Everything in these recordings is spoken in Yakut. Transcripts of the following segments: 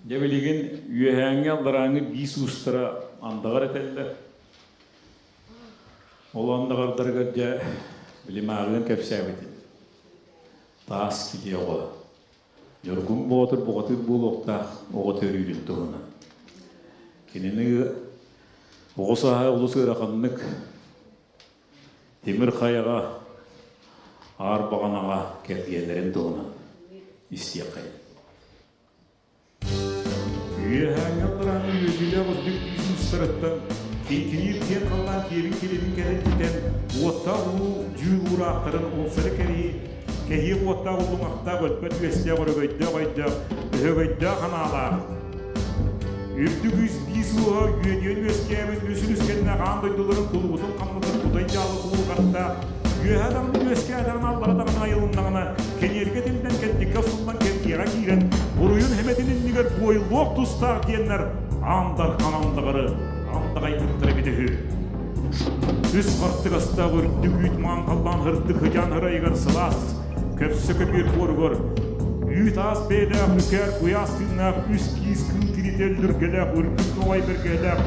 Дьэ билигин үөһээҥҥи алларааҥҥы биис уустара андаҕар этэллэр. Ол андаҕардарыгар дьэ били мааҕыан кэпсээбитим. Таас киһи оҕо. Ньургун Боотур бухатыыр буолуохтаах оҕо төрүүрүн туһунан. Кинини оҕо сааһа олус ыараханнык тимир хайаҕа, аар баҕанаҕа кэргиэллэрин туһунан истиэххэйин. Үөһээҥҥи алларааҥҥы үөдүйэлээх үрдүк биис уустарыттан киҥкиниир киэҥ халлаан киэбин килибин кэлэн уоттаах улуу дьүүл уураахтарын умсары кэрии кэһиэх уоттаах уллуҥахтаах өлбөт үөстээх өрөгөйдөөх өйдөөх өһөгөйдөөх анаалаах Үрдүк үс биис ууһа үөдүйэн үөскээбит үс үлүскэннээх аан дойдуларын кулубутун хамнатар кудай дьаалы кулуурҕаттаах үөһэ даҕаны үөскээтэҕинэ аллара даҕаны айылыннаҕына кэниэргэ тиллэн кэнтиккэ охсуллан кэнтиэҕэ киирэн буруйун хэмэтин иннигэр буойуллуох тустаах диэннэр аан дархан андаҕары андаҕайбыттара эбитэ үһү. Үс хартыгастаах үрдүк үүт маан халлаан һырдык хыдьаан ырайыгар сылаас Көпсө көбүөр буоругар үүт-аас бэйэлээх үкээр куйаас тыыннаах үс киис кыыл тиритэ өллүргэлээх үрдүк нуоҕай бэргэһэлээх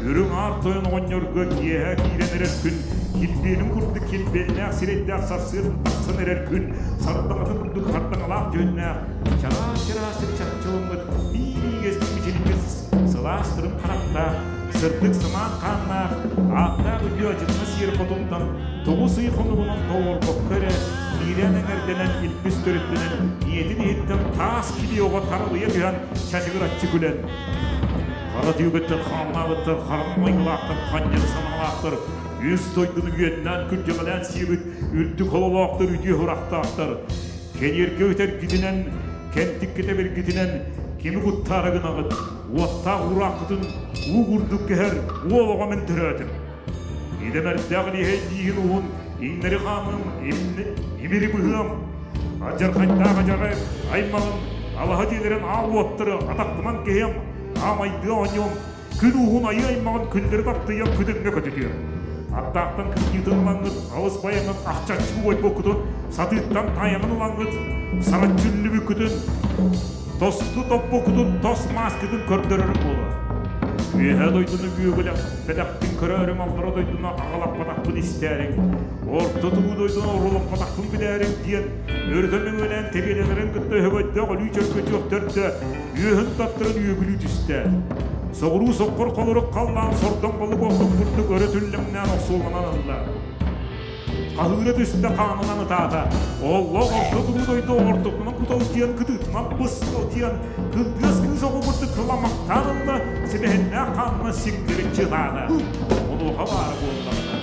үрүҥ аар тойон оҕонньорго киэһэ киирэн эрэр күн килбиэнин курдук килбиэннээх сирэйдээх сарсыарда тахсан эрэр күн сардаҥатын курдук сардаҥалаах дьүһүннээх чараас-чараас чарчыламмыт биир мичилийбит сылаас тырым харахтаах сырдык самаан хааннаах ааттаах үтүө адьынна сиэр хотунтан 9 ый хонугунан толорбокко эрэ киирэн эҥэрдэнэн илбис төрүттэнэн ийэтин иһиттэн таас килии оҕо таралыйа түһэн чачыгыраччы күлэн хара түүгүттэн хааннаабыттар хараҥа майгылаахтар ханньары санаалаахтар үс дойдуну үөннээн күрдьэҕэлээн сиэбит үрдүк хололоохтор үтүө сурахтаахтар кэниэргэ үтэргитинэн кэнтиккитэ биргитинэн кими куттаары гынаҕыт уоттаах уурааххытын уу курдук кэһэр уол оҕо мин төрөөтүм Идэмэрдээх лиһэйдииһин уһун иҥнэри хаамым, имири быһыам, алдьархайдаах адьарай аймаҕым, алаһа дьиэлэрин аал уоттары атахтынан кэһиэм, аамайдыа оонньуом, күн уһун айыы аймаҕын күннэри таптыйан күдүҥҥэ көтүтүөм. Аттаахтан кырдьыытын ылаҥҥыт, алыс байаҥҥын ахчаччы уойбуккутун, сатыыттан таайаҥын ылаҥҥыт, сараччы үллүбүккүтүн, тосту топпуккутун тос мааскытын көрдөрөрүм буолуо. Үөһэ дойдуну бүөгүлэх бэтэхпин көрөөрүм аллара дойдуну аҕалаппатахпын истээриҥ, орто туруу дойдуну орулаппатахпын билээриҥ диэн өрүтэ мөҥүөлээн тэбиэлэнэрин кытта өһөгөйдөөх өлүү чөркөчүөх төрдө үөһүн таттаран үөгүлүү түстэ. Соҕуруу соххор холорук халлаан сордоҥ балык охтон курдук өрө түллэҥнээн охсуоланан ылла. Хаһыыра түстэ хаанынан ытаата. Оллоох орто туруу дойду ортотунан куталдьыйан кытыытынан бысталдьыйан кырдыас кыыс оҕо курдук кыламахтаан ылла, сибэһиннээх хаанынан сиҥнэриччи ытаата. Онуоха баара буоллаҕына.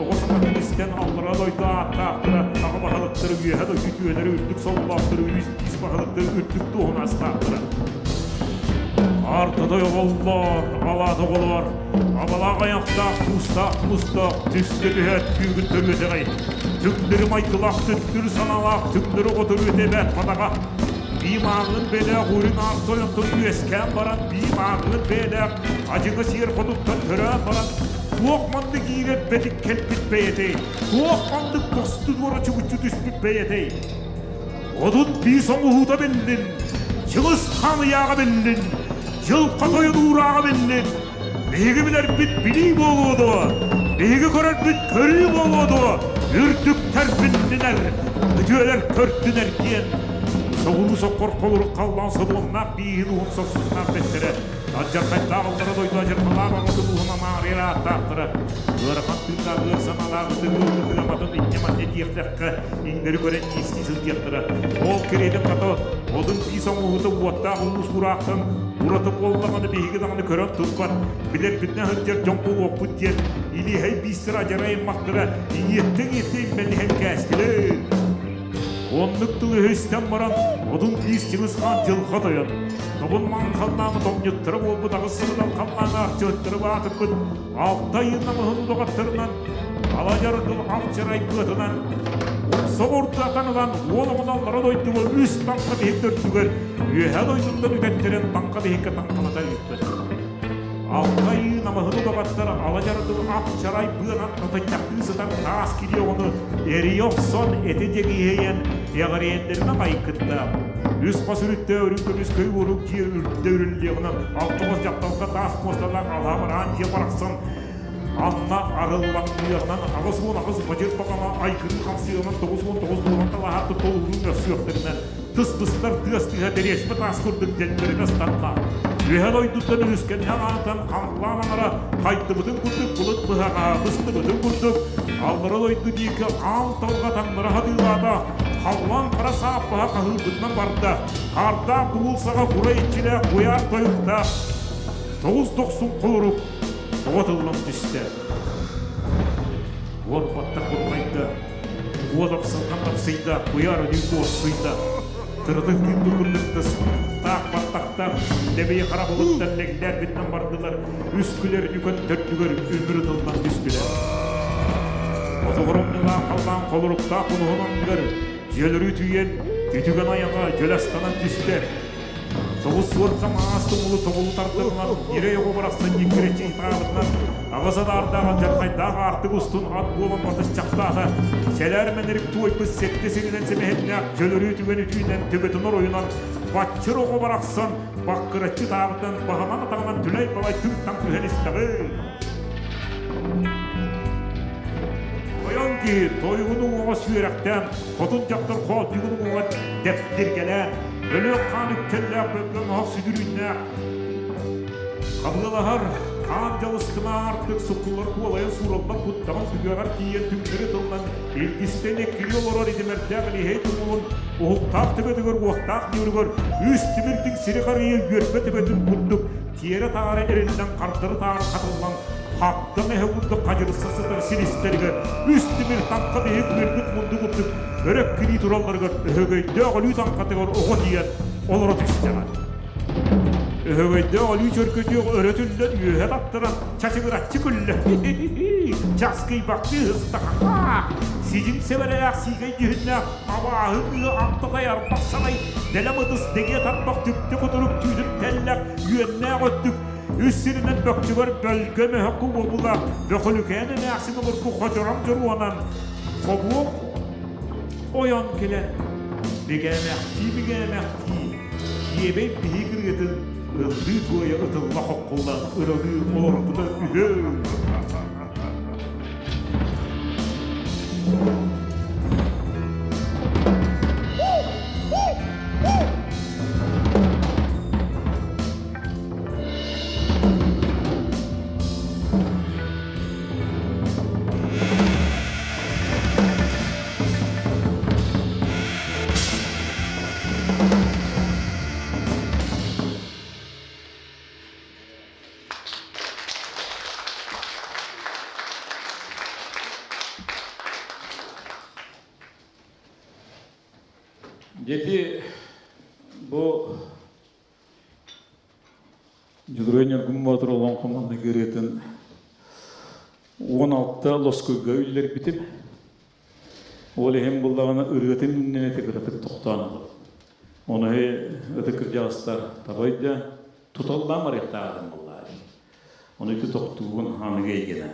Оҕо саҥатын истэн аллара дойду ааттаахтара, аҕа баһылыктары, үөһэ дойду үтүөлэрэ, үрдүк сололоохтору, үс биис баһылыктары үрдүк дуоһунастаахтара. Артадай оҕоллоор, алаат оҕолоор, Абалаах айахтаах, туустаах тумустаах, түстэ түһээт түүгүн төрүөтэҕэй. Түҥнэри майгылаах, төттөрү санаалаах, түҥнэри оҕо төрүөтэ эбээт матаҕа. Бии мааҕын бэлээх үрүҥ аар тойонтон үөскээн баран, бии мааҕын бэйэлээх адьыҥа сиэр хотуттан төрөөн баран, туох маннык иирэр бэтик кэлбит бэйэтэй, туох маннык тосту туора чугуччу түспүт бэйэтэй? 35 оҥоһуута биллин, Чыҥыс хаан ыйааҕа биллин, Дьылха тойон уурааҕа биллин, Биһиги билэрбит билии буолуо дуо, Биһиги көрөрбүт көрүү буолуо дуо, Үрдүктэр биллинэр, үтүөлэр көрдүнэр диэн соҕуруу соккор холорук халлаан содуомнаах бииһин уһун сорсуннаах бэттэрэ Алдьархайдаах аллара дойду адьырҕалаах аҕатын уһун амаарыйар ааттаахтара ыарахан тыыннаах ыар санаалаах ытыгы ытыгаматын инньэ-манньа диэхтэххэ иҥнэри көрөн иистии сылдьыахтара. Ол кэриэтин хата одун биис оҥоһуута уоттаах улуус кураахтан ураты буоллаҕына биһиги даҕаны көрөн турбат, билэрбитинэн сылдьар дьон буолуохпут диэн илиэһэй биистэр адьарай аймахтара иҥиэттэ-иҥиэттэ иммэлиһэн кээстилэр. Оннук тылы истэн баран, Одун Биис Чыҥыс Хаан дьылҕа тойон, Добун маҥан халлааны томньуттара буолбут аҕыс сылынан халлааны арчыһыттары баатырбыт алта ыйын намыһын удоҕаттарынан Аладьаргыл Ахчарай кыатынан соҕурдатан ылан уол оҕону аллара дойдуга үс таҥха биһик төрдүгэр үөһэ дойдуттан үтэттэрэн таҥха биһиккэ таҥхалата ыыппыт. Алта ыы намыһын удоҕаттар Аладьаргыл Ахчарай быанан татынньахтыы сытар таас кири оҕону эрийэ охсон эти дьэгиһийэн эҕириэннэрин аҕай кытта. Үс хос үрүттэ үрүҥ көмүс көй уорук дьиэ үрдэ үрүллүөҕүнэн алта хос дьахталга таас муосталаах алаа бараан дьиэ барахсан Анна арыллаҥныаҕынан 88 бадьыр баҕана айгырыы хамсыаҕынан 99 дуолан талаһаатты толуурун мөхсүөхтэринэн тыс быстар тыас тыаһа дэриэспэ таас курдук дэллэритэ ыстанна. Үөһэ дойдуттан өрүскэннэ аатан халлаан аҥара хайдыбытын курдук былыт быһаҕа быстыбытын курдук аллара дойду диэки аал талҕа таҥнара хатыылаата халлаан хара сааппаһа хаһыырбытынан барда хаардаах бугул саҕа кура иччилээх куйаар тойуктаах тоҕус дохсун холорук тоҕо тыллан түстэ. Уор баттах бурҕайда, уот охсулҕан тапсыйда, куйаар өлүү куорсуйда. Тырытык тыын курдук таах баттахтар, лэбийи хара былыттан лэглээрбитинэн бардылар, үс күлэр үкөн төрдүгэр өмүр ытыллан түстүлэр. Хотугурумньулаах халлаан холоруктаах кунуһун анныгар дьөлөрүү түүйэн, үтүгэн айаҕа дьөлө астанан түстэ. Тоҕус суорка маас тумулу тобулу тардырынан, ньирэй оҕо барахсан ньиккирэччи ытаабытынан, аҕыс адаардаах алдьархайдаах аартык устун ат буолан батысчахтаата, сэлээр мэнэрик туойбут сэттэ сиринэн сэмэһиннээх дьөлөрүү түгэн үтүүнэн төбөтүн оройунан баччыр оҕо барахсан баккыраччы ытаабытынан баһынан атаҕынан түлэй-балай түҥ-таҥ түһэн истэҕи. Тойон киһи тойугун уҥуоҕа сүөрэхтээн, хотун дьахтар хоолдьугун уҥуоҕа дэптиргэлээн, өлүөх хаан үктэллээх бөлгөм оһох сүдүрүүннээх хабыалаһар хаан дьалыскына аартык суккуллар куолайын суураллар куттаҕын түгэҕэр тиийэн түҥнэри тыллан илгистэн эккирии олорор идэмэрдээх илиһэй тумулун уһуктаах төбөтүгэр уохтаах ньууругар үс тимирдик сири харыйа үөрбэ төбөтүн курдук тиэрэ-таара эриллэн хардары-таары хатыллан хаттан эһэ курдук хадьырса сытар силистэригэр үс тимир таҥха биһик үөрбүт мунду курдук өрө кирии туралларыгар өһөгөйдөөх өлүү таҥхатыгар оҕо тиийэн олоро түстэҕэ. Өһөгөйдөөх өлүү чөркөтүөх өрө түллэн үөһэ таттаран чачыгыраччы күллэ. Часкыйбахтыы ыстахаха! Сидьиҥ сэбэрэлээх сиикэй дьүһүннээх абааһы кыыһа антатай арбах санай дэлэм ытыс дэгиэ тарбах түптэ кутурук түүтүн тэллэх үөннээх өттүк үс сиринэн бөкчүгэр бөлгө мөһөккү уобулаах бөхүлүкээн эмээхсин обургу хочором дьоруонан хобуох ойон кэлэн бигээмэхтии-бигээмэхтии киэбэй биһи кырыатын ыллыы туойа ытылла хоккуллан ыралыы олорбута үһү. Дети бу Дьулуруй Ньургун Боотур олоҥхо маннык ырыатын 16 лоскуйга үллэрбитим. Ол иһин буллаҕына ырыатын иннинэ кыратык тохтоон ылар. Ону ытык кырдьаҕастар табайда туталлаан барыахтааҕын буллаары. Ону ити тохтуубун аныгы эйгэнэ.